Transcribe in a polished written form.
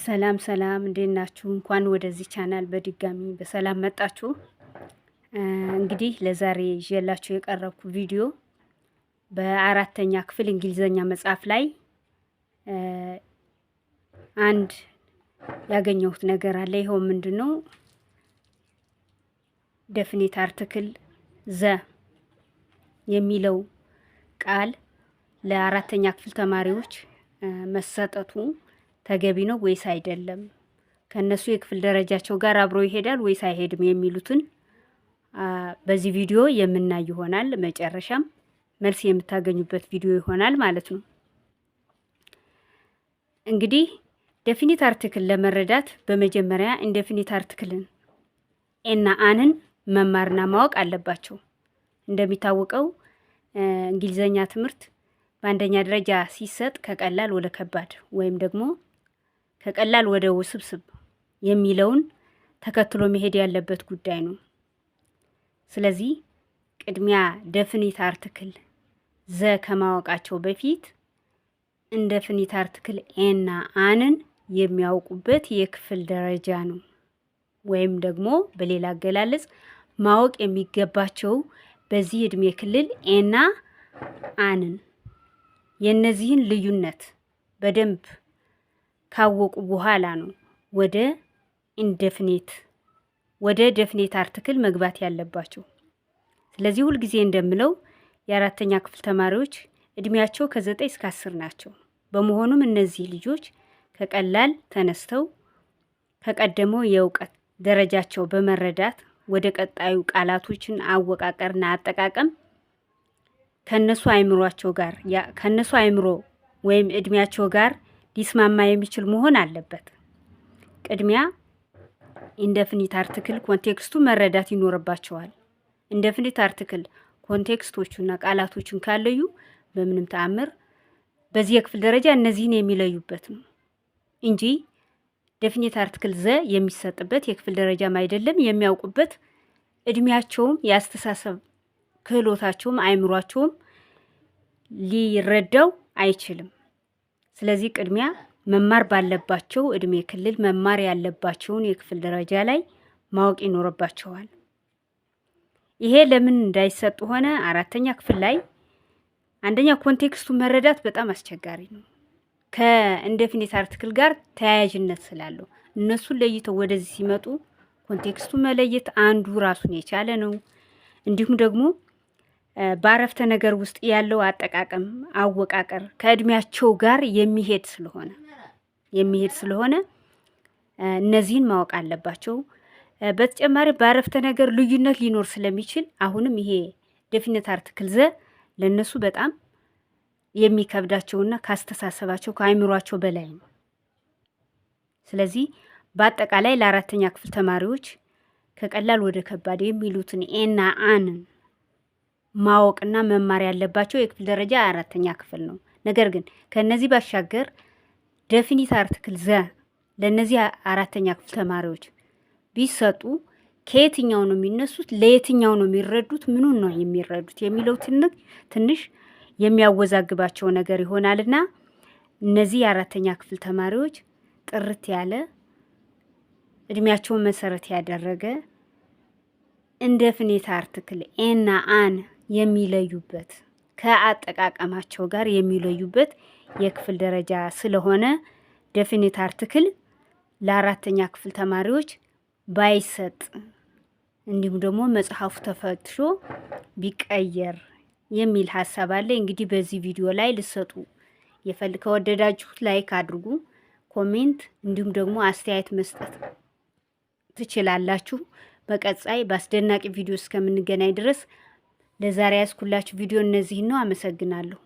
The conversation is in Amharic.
ሰላም ሰላም፣ እንዴት ናችሁ? እንኳን ወደዚህ ቻናል በድጋሚ በሰላም መጣችሁ። እንግዲህ ለዛሬ ይዤላችሁ የቀረብኩ ቪዲዮ በአራተኛ ክፍል እንግሊዘኛ መጽሐፍ ላይ አንድ ያገኘሁት ነገር አለ። ይኸው ምንድን ነው? Definite article the የሚለው ቃል ለአራተኛ ክፍል ተማሪዎች መሰጠቱ ተገቢ ነው ወይስ አይደለም? ከእነሱ የክፍል ደረጃቸው ጋር አብሮ ይሄዳል ወይስ አይሄድም? የሚሉትን በዚህ ቪዲዮ የምናይ ይሆናል። መጨረሻም መልስ የምታገኙበት ቪዲዮ ይሆናል ማለት ነው። እንግዲህ definite article ለመረዳት በመጀመሪያ indefinite article ን a ና an ን መማርና ማወቅ አለባቸው። እንደሚታወቀው እንግሊዘኛ ትምህርት በአንደኛ ደረጃ ሲሰጥ ከቀላል ወደ ከባድ ወይም ደግሞ ከቀላል ወደ ውስብስብ የሚለውን ተከትሎ መሄድ ያለበት ጉዳይ ነው። ስለዚህ ቅድሚያ definite article the ከማወቃቸው በፊት indefinite article a ና an ን የሚያውቁበት የክፍል ደረጃ ነው። ወይም ደግሞ በሌላ አገላለጽ ማወቅ የሚገባቸው በዚህ እድሜ ክልል a ና an ን የእነዚህን ልዩነት በደንብ ካወቁ በኋላ ነው ወደ indefinite ወደ definite article መግባት ያለባቸው። ስለዚህ ሁልጊዜ እንደምለው የአራተኛ ክፍል ተማሪዎች እድሜያቸው ከ9 እስከ 10 ናቸው። በመሆኑም እነዚህ ልጆች ከቀላል ተነስተው ከቀደመው የእውቀት ደረጃቸው በመረዳት ወደ ቀጣዩ ቃላቶችን አወቃቀርና አጠቃቀም ከነሱ አይምሮ ወይም እድሜያቸው ጋር ሊስማማ የሚችል መሆን አለበት። ቅድሚያ indefinite article context ኡ መረዳት ይኖርባቸዋል። Indefinite article context ኦቹና ቃላቶቹን ካለዩ በምንም ተአምር በዚህ የክፍል ደረጃ እነዚህን የሚለዩበት ነው እንጂ definite article the የሚሰጥበት የክፍል ደረጃም አይደለም። የሚያውቁበት እድሜያቸውም የአስተሳሰብ ክህሎታቸውም አይምሯቸውም ሊረዳው አይችልም። ስለዚህ ቅድሚያ መማር ባለባቸው እድሜ ክልል መማር ያለባቸውን የክፍል ደረጃ ላይ ማወቅ ይኖርባቸዋል። ይሄ ለምን እንዳይሰጡ ሆነ? አራተኛ ክፍል ላይ አንደኛ context ኡ መረዳት በጣም አስቸጋሪ ነው። ከ indefinite article ጋር ተያያዥነት ስላለው እነሱን ለይተው ወደዚህ ሲመጡ context ኡ መለየት አንዱ ራሱን የቻለ ነው። እንዲሁም ደግሞ በአረፍተ ነገር ውስጥ ያለው አጠቃቀም አወቃቀር ከእድሜያቸው ጋር የሚሄድ ስለሆነ እነዚህን ማወቅ አለባቸው። በተጨማሪ በአረፍተ ነገር ልዩነት ሊኖር ስለሚችል አሁንም ይሄ definite article the ለእነሱ በጣም የሚከብዳቸውና ካስተሳሰባቸው ከአይምሯቸው በላይ ነው። ስለዚህ በአጠቃላይ ለአራተኛ ክፍል ተማሪዎች ከቀላል ወደ ከባድ የሚሉትን a ና an ን ማወቅና መማር ያለባቸው የክፍል ደረጃ አራተኛ ክፍል ነው። ነገር ግን ከነዚህ ባሻገር definite article the ለእነዚህ አራተኛ ክፍል ተማሪዎች ቢሰጡ ከየትኛው ነው የሚነሱት፣ ለየትኛው ነው የሚረዱት፣ ምኑን ነው የሚረዱት የሚለው ትንሽ የሚያወዛግባቸው ነገር ይሆናልና እነዚህ የአራተኛ ክፍል ተማሪዎች ጥርት ያለ እድሜያቸውን መሰረት ያደረገ indefinite article a ና an የሚለዩበት ከአጠቃቀማቸው ጋር የሚለዩበት የክፍል ደረጃ ስለሆነ definite article ለአራተኛ ክፍል ተማሪዎች ባይሰጥ እንዲሁም ደግሞ መጽሐፉ ተፈትሾ ቢቀየር የሚል ሀሳብ አለ። እንግዲህ በዚህ ቪዲዮ ላይ ልሰጡ ከወደዳችሁት like አድርጉ፣ comment እንዲሁም ደግሞ አስተያየት መስጠት ትችላላችሁ። በቀጣይ በአስደናቂ ቪዲዮ እስከምንገናኝ ድረስ ለዛሬ ያዝኩላችሁ ቪዲዮ እነዚህን ነው። አመሰግናለሁ።